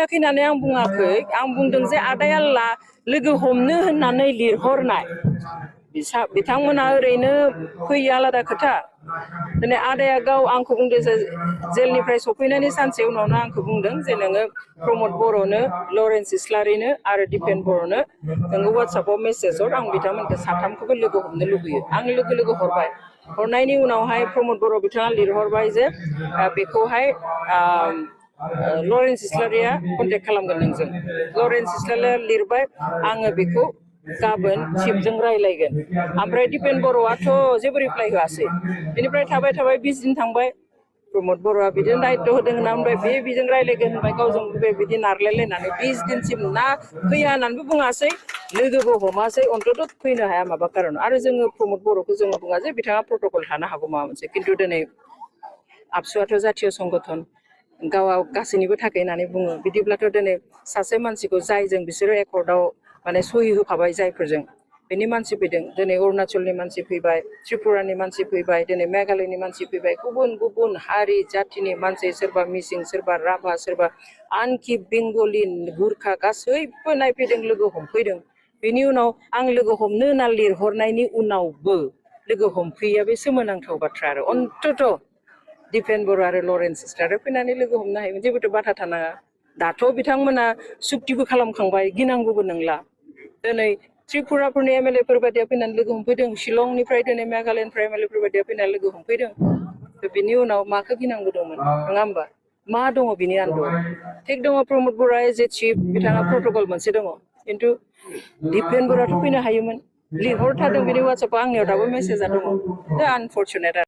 फैयाखै होननानै आं बुङाखै आं बुंदों जे आदाया लोगो हमनो होननानै लिरहरनाय बिथांमोना ओरैनो फैयो आलादा खोथा दिनै आदाया गाव आंखौ बुंदों जे जेलनिफ्राय सफैनायनि सानसे उनावनो आंखौ बुंदों जे नोङो प्रमद बर'नो लरेन्स इस्लारिनो आरो दिपेन बर'नो नोङो वाट्सएपआव मेसेज हर आं बिथांमोनखौ साथामखौबो लोगो हमनो लुबैयो आं लोगो हरबाय हरनायनि उनावहाय प्रमद बर' बिथाङा लिरहरबाय जे बेखौहाय लरेन्स इस्लारिया कन्टेक्ट खालामगोन नोंजों लरेन्स इस्लारिया लिरबाय आङो बेखौ गाबोन चिफजों रायलायगोन ओमफ्राय दिपेन बर'आथ' जेबो रिप्लाइ होआसै बेनिफ्राय थाबाय 20 दिन थांबाय प्रमद बर'आ बिदिनो दायित्व होदों होनना ओमफ्राय बिजों रायलायगोन होनबाय गावजों बिदि नारलायलायनानै 20 दिनसिम ना फैया होननानैबो बुङासै लोगोबो हमासै अन्तत फैनो हाया माबा खारन आरो जोङो प्रमद बर'खौ जोङो बुङा जे बिथाङा प्रट'कल थानो हागौ माबा मोनसे खिन्थु दिनै आबसुआथ' जातीय संगठन गावआ गासैनिबो थाखाय होननानै बुङो बिदिब्लाथ' दिनै सासे मानसिखौ जायजों बिसोरो एकर्डआव माने सहि होफाबाय जायफोरजों बेनि मानसि फैदों दिनै अरुणाचलनि मानसि फैबाय त्रिपुरानि मानसि फैबाय दिनै मेघालयनि मानसि फैबाय गुबुन हारि जाथिनि मानसि सोरबा मिसिं सोरबा राभा सोरबा आनखि बेंगलि गुरखा गासैबो नायफैदों लोगो हमफैदों बेनि उनाव आं लोगो हमनो होनना लिरहरनायनि उनावबो लोगो हमफैया बे सोमोनांथाव बाथ्रा आरो अन्तत दिपेन बर' आरो लरेन्स इस्लारिया फैनानै लोगो हमनो हायोमोन जेबोथ' बाथा थानाङा दाथ' बिथांमोना सुक्तिबो खालामखांबाय गिनांगौबो नंला दिनै त्रिपुराफोरनि एमएलएफोर बायदिया फैनानै लोगो हमफैदों शिलंनिफ्राय दिनै मेघालयनिफ्राय एमएलएफोर बायदिया फैनानै लोगो हमफैदों बिनि उनाव माखौ गिनांगौ दंमोन नङा होमबा मा दङ बिनि आन्दोआव थिग दङ प्रमद बर'आ एज ए चिफ बिथाङा प्रट'कल मोनसे दङ खिन्थु दिपेन बर'आथ' फैनो हायोमोन लिरहरथारदों बिनि वाट्सएपआव आंनियाव दाबो मेसेजआ दङ दा आनफर्चुनेट